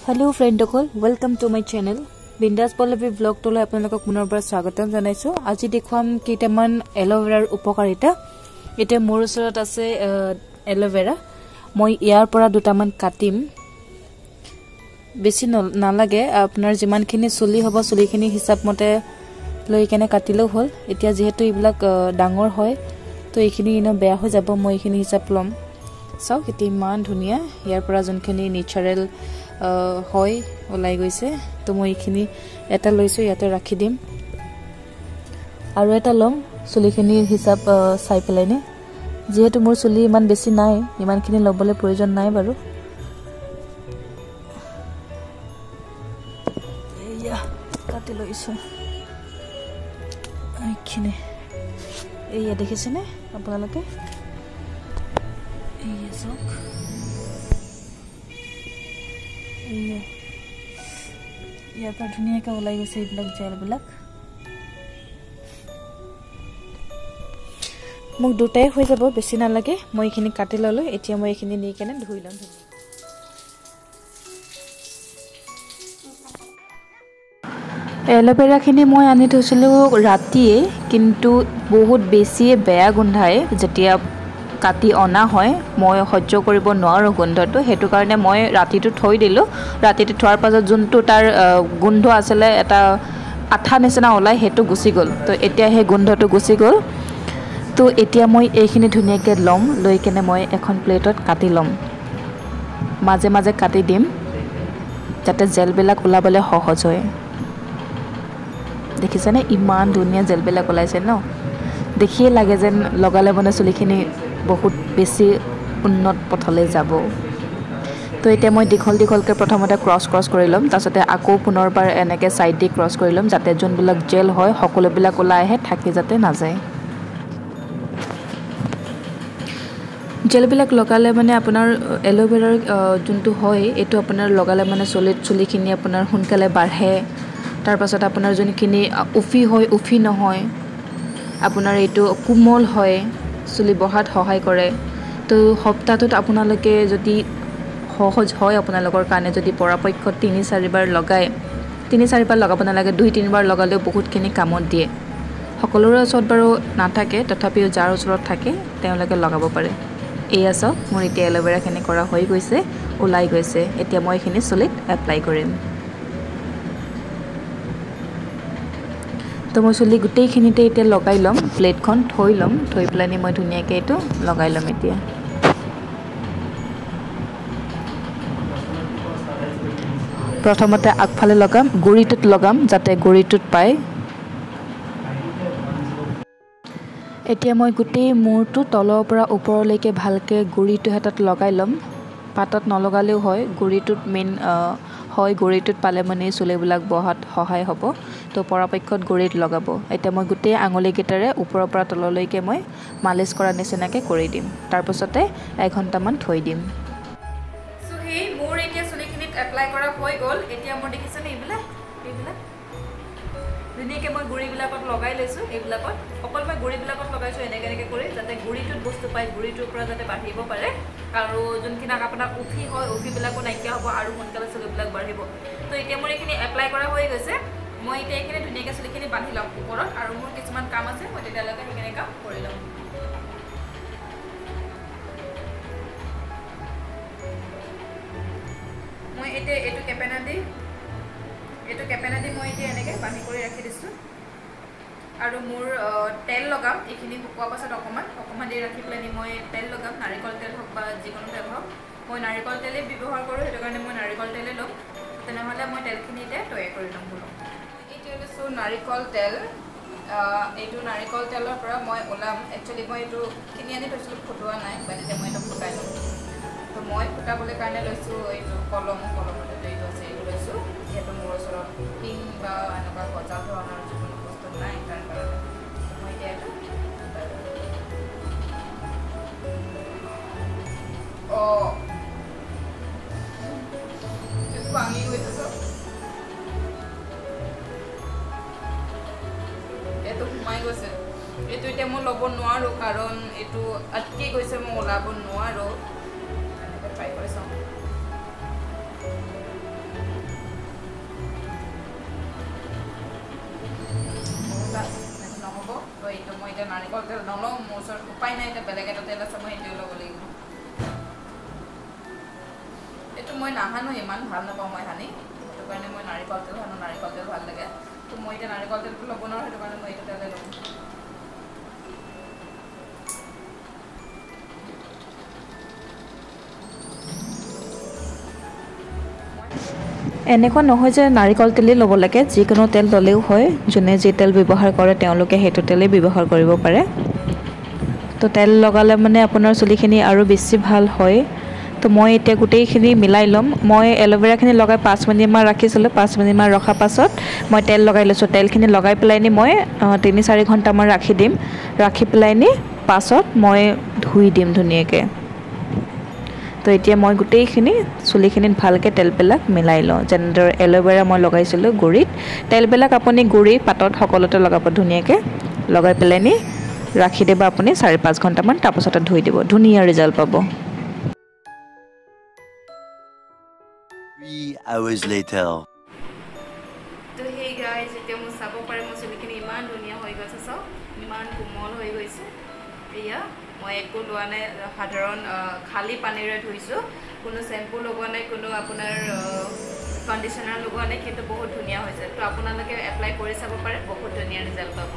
Hello' ফ্ৰেণ্ডসকল, welcome to my channel বিন্দাছ পল্লৱী ব্লগটোলৈ আপোনালোকক পুনৰবাৰ স্বাগতম জনাইছোঁ। আজি দেখুৱাম কেইটামান এল'ভেৰাৰ উপকাৰিতা। এতিয়া মোৰ ওচৰত আছে এল'ভেৰা, মই ইয়াৰ পৰা দুটামান কাটিম। বেছি নালাগে, আপোনাৰ যিমানখিনি চুলি হ'ব চুলিখিনি হিচাপমতে লৈ কেনে কাটিলেও হ'ল। এতিয়া যিহেতু এইবিলাক ডাঙৰ হয় তো এইখিনি এনেও বেয়া হৈ যাব, মই এইখিনি হিচাপ ল'ম। চাওক এতিয়া ইমান ধুনীয়া ইয়াৰ পৰা যোনখিনি নেচাৰেল হয় ওলাই গৈছে। তো মই এইখিনি এটা লৈছোঁ, ইয়াতে ৰাখি দিম। আৰু এটা ল'ম চুলিখিনিৰ হিচাপ চাই পেলাইনে, যিহেতু মোৰ চুলি ইমান বেছি নাই, ইমানখিনি ল'বলৈ প্ৰয়োজন নাই বাৰু। এয়া কাটি লৈছোঁ এইখিনি, এয়া দেখিছেনে আপোনালোকে? এইয়া চাওক, এইয়া ইয়াৰ পৰা ধুনীয়াকৈ ওলাই গৈছে এইবিলাক জেলবিলাক। মোক দুটাই হৈ যাব, বেছি নালাগে। মই এইখিনি কাটি ল'লোঁ, এতিয়া মই এইখিনি নি কেনে ধুই ল'ম। এল'ভেৰাখিনি মই আনি থৈছিলোঁ ৰাতিয়ে, কিন্তু বহুত বেছিয়ে বেয়া গোন্ধায় যেতিয়া কাটি অনা হয়, মই সহ্য কৰিব নোৱাৰোঁ গোন্ধটো। সেইটো কাৰণে মই ৰাতিটো থৈ দিলোঁ। ৰাতিটো থোৱাৰ পাছত যোনটো তাৰ গোন্ধ আছিলে, এটা আঠা নিচিনা ওলাই, সেইটো গুচি গ'ল। তো এতিয়া সেই গোন্ধটো গুচি গ'ল। তো এতিয়া মই এইখিনি ধুনীয়াকৈ ল'ম, লৈ কেনে মই এখন প্লেটত কাটি ল'ম। মাজে মাজে কাটি দিম যাতে জেলবিলাক ওলাবলৈ সহজ হয়। দেখিছেনে ইমান ধুনীয়া জেলবিলাক ওলাইছে ন? দেখিয়ে লাগে যেন লগালে মানে চুলিখিনি বহুত বেছি উন্নত পথলৈ যাব। তো এতিয়া মই দীঘল দীঘলকৈ প্ৰথমতে ক্ৰছ ক্ৰছ কৰি ল'ম, তাৰপাছতে আকৌ পুনৰবাৰ এনেকৈ ছাইড দি ক্ৰছ কৰি ল'ম, যাতে যোনবিলাক জেল হয় সকলোবিলাক ওলাই আহে, থাকি যাতে নাযায়। জেলবিলাক লগালে মানে আপোনাৰ এল'ভেৰাৰ যোনটো হয় এইটো আপোনাৰ লগালে মানে চুলিখিনি আপোনাৰ সোনকালে বাঢ়ে। তাৰপাছত আপোনাৰ যোনখিনি উফি হয়, উফি নহয়, আপোনাৰ এইটো কোমল হয়, চুলি বঢ়াত সহায় কৰে। তো সপ্তাহটোত আপোনালোকে যদি সহজ হয় আপোনালোকৰ কাৰণে, যদি পৰাপক্ষত 3-4বাৰ লগায়, 3-4বাৰ লগাব নালাগে, 2-3বাৰ লগালেও বহুতখিনি কামত দিয়ে। সকলোৰে ওচৰত বাৰু নাথাকে, তথাপিও যাৰ ওচৰত থাকে তেওঁলোকে লগাব পাৰে। এয়া চাওক, মোৰ এতিয়া এল'ভেৰাখিনি কৰা হৈ গৈছে, ওলাই গৈছে। এতিয়া মই এইখিনি চুলিত এপ্লাই কৰিম। তো মই চুলি গোটেইখিনিতে এতিয়া লগাই ল'ম, প্লেটখন থৈ ল'ম, থৈ পেলাইনি মই ধুনীয়াকৈ এইটো লগাই ল'ম। এতিয়া প্ৰথমতে আগফালে লগাম, গুৰিটোত লগাম যাতে গুৰিটোত পায়। এতিয়া মই গোটেই মূৰটো তলৰ পৰা ওপৰলৈকে ভালকৈ গুৰিটো হাতত লগাই ল'ম। পাতত নলগালেও হয়, গুৰিটোত মেইন হয়, গুৰিটোত পালে মানে চুলিবিলাক বঢ়াত সহায় হ'ব। তো পৰাপক্ষত গুৰিত লগাব। এতিয়া মই গোটেই আঙুলিকেইটাৰে ওপৰৰ পৰা তললৈকে মই মালিচ কৰা নিচিনাকৈ কৰি দিম, তাৰপাছতে 1 ঘণ্টামান থৈ দিম। চ' সেই মোৰ এতিয়া চুলিখিনিত এপ্লাই কৰা হৈ গ'ল। এতিয়া মোৰ দেখিছেনে এইবিলাক ধুনীয়াকৈ মই গুৰিবিলাকত লগাই লৈছোঁ। এইবিলাকত অকল মই গুৰিবিলাকত লগাইছোঁ এনেকৈ এনেকৈ কৰি, যাতে গুৰিটোত বস্তু পায়, গুৰিটোৰ পৰা যাতে বাঢ়িব পাৰে। আৰু যোনখিনি আপোনাৰ উফি হয়, উফিবিলাকো নাইকিয়া হ'ব আৰু সোনকালে চুলিবিলাক বাঢ়িব। তো এতিয়া মোৰ এইখিনি এপ্লাই কৰা হৈ গৈছে। মই এতিয়া এইখিনি ধুনীয়াকৈ চুলিখিনি বান্ধি ল'ম ওপৰত, আৰু মোৰ কিছুমান কাম আছে, মই তেতিয়ালৈকে সেইখিনি কাম কৰি ল'ম। মই এতিয়া এইটো কেপেনা দি মই এতিয়া এনেকৈ বান্ধি কৰি ৰাখি দিছোঁ। আৰু মোৰ তেল লগাম, এইখিনি শুকোৱাৰ পাছত অকণমান দেৰি ৰাখি পেলাই মই তেল লগাম, নাৰিকল তেল হওক বা যিকোনো তেল হওক। মই নাৰিকল তেলেই ব্যৱহাৰ কৰোঁ, সেইটো কাৰণে মই নাৰিকল তেলেই ল'ম। তেনেহ'লে মই তেলখিনি এতিয়া তৈয়াৰ কৰি ল'ম। বোলো এতিয়া লৈছোঁ নাৰিকল তেল। এইটো নাৰিকল তেলৰ পৰা মই ওলাম। একচুৱেলি মই এইটো কিনি আনি থৈছিলোঁ, ফুটোৱা নাই, বাট এতিয়া মই এইটো ফুটাই ল'ম। তো মই ফুটাবলৈ কাৰণে লৈছোঁ এইটো কলমতে এইটো আছে, এইটো লৈছোঁ। যিহেতু মোৰ ওচৰত পিং বা এনেকুৱা গজা ধৰণৰ যিকোনো বস্তু নাই, তাৰ কাৰণে মই এতিয়া এইটো অঁ এইটো ভাঙি গৈছে চব, এইটো সোমাই গৈছে। এইটো এতিয়া মই ল'ব নোৱাৰোঁ, কাৰণ এইটো আটকি গৈছে, মই ওলাব নোৱাৰোঁ। এনেকৈ ট্ৰাই কৰি চাওঁ। এতিয়া নাৰিকল তেল নলওঁ, মোৰ ওচৰত উপায় নাই, এতিয়া বেলেগ এটা তেল আছে, মই সেইটোৱে ল'ব লাগিব। এইটো মই নাসানো, ইমান ভাল নাপাওঁ মই সানি, সেইটো কাৰণে মই নাৰিকল তেল সানো, নাৰিকল তেল ভাল লাগে। তো মই এতিয়া নাৰিকল তেলটো ল'ব নোৱাৰোঁ, সেইটো কাৰণে মই এইটো তেলে ল'ম। এনেকুৱা নহয় যে নাৰিকল তেলেই ল'ব লাগে, যিকোনো তেল ল'লেও হয়। যোনে যি তেল ব্যৱহাৰ কৰে তেওঁলোকে সেইটো তেলেই ব্যৱহাৰ কৰিব পাৰে। তো তেল লগালে মানে আপোনাৰ চুলিখিনি আৰু বেছি ভাল হয়। তো মই এতিয়া গোটেইখিনি মিলাই ল'ম। মই এল'ভেৰাখিনি লগাই 5 মিনিটমান ৰাখিছিলোঁ, 5 মিনিটমান ৰখাৰ পাছত মই তেল লগাই লৈছোঁ। তেলখিনি লগাই পেলাই নি মই 3-4 ঘণ্টামান ৰাখি দিম, ৰাখি পেলাই নি পাছত মই ধুই দিম ধুনীয়াকৈ। তো এতিয়া মই গোটেইখিনি চুলিখিনিত ভালকৈ তেলবিলাক মিলাই লওঁ। যেনেদৰে এল'ভেৰা মই লগাইছিলোঁ গুৰিত, তেলবিলাক আপুনি গুৰি পাতত সকলোতে লগাব ধুনীয়াকৈ। লগাই পেলাই নি ৰাখি দিব আপুনি 4-5 ঘণ্টামান, তাৰপাছতে ধুই দিব, ধুনীয়া ৰিজাল্ট পাব। 3 hours later. তো সেই গাইজ, এতিয়া মোৰ চাব পাৰে মোৰ চুলিখিনি ইমান ধুনীয়া হৈ গৈছে, চাওক ইমান কোমল হৈ গৈছে। এয়া মই একো লোৱা নাই, সাধাৰণ খালী পানীৰে ধুইছোঁ, কোনো চেম্পু লগোৱা নাই, কোনো আপোনাৰ কণ্ডিশ্যনাৰ লগোৱা নাই, কিন্তু বহুত ধুনীয়া হৈছে। তো আপোনালোকে এপ্লাই কৰি চাব পাৰে, বহুত ধুনীয়া ৰিজাল্ট পাব।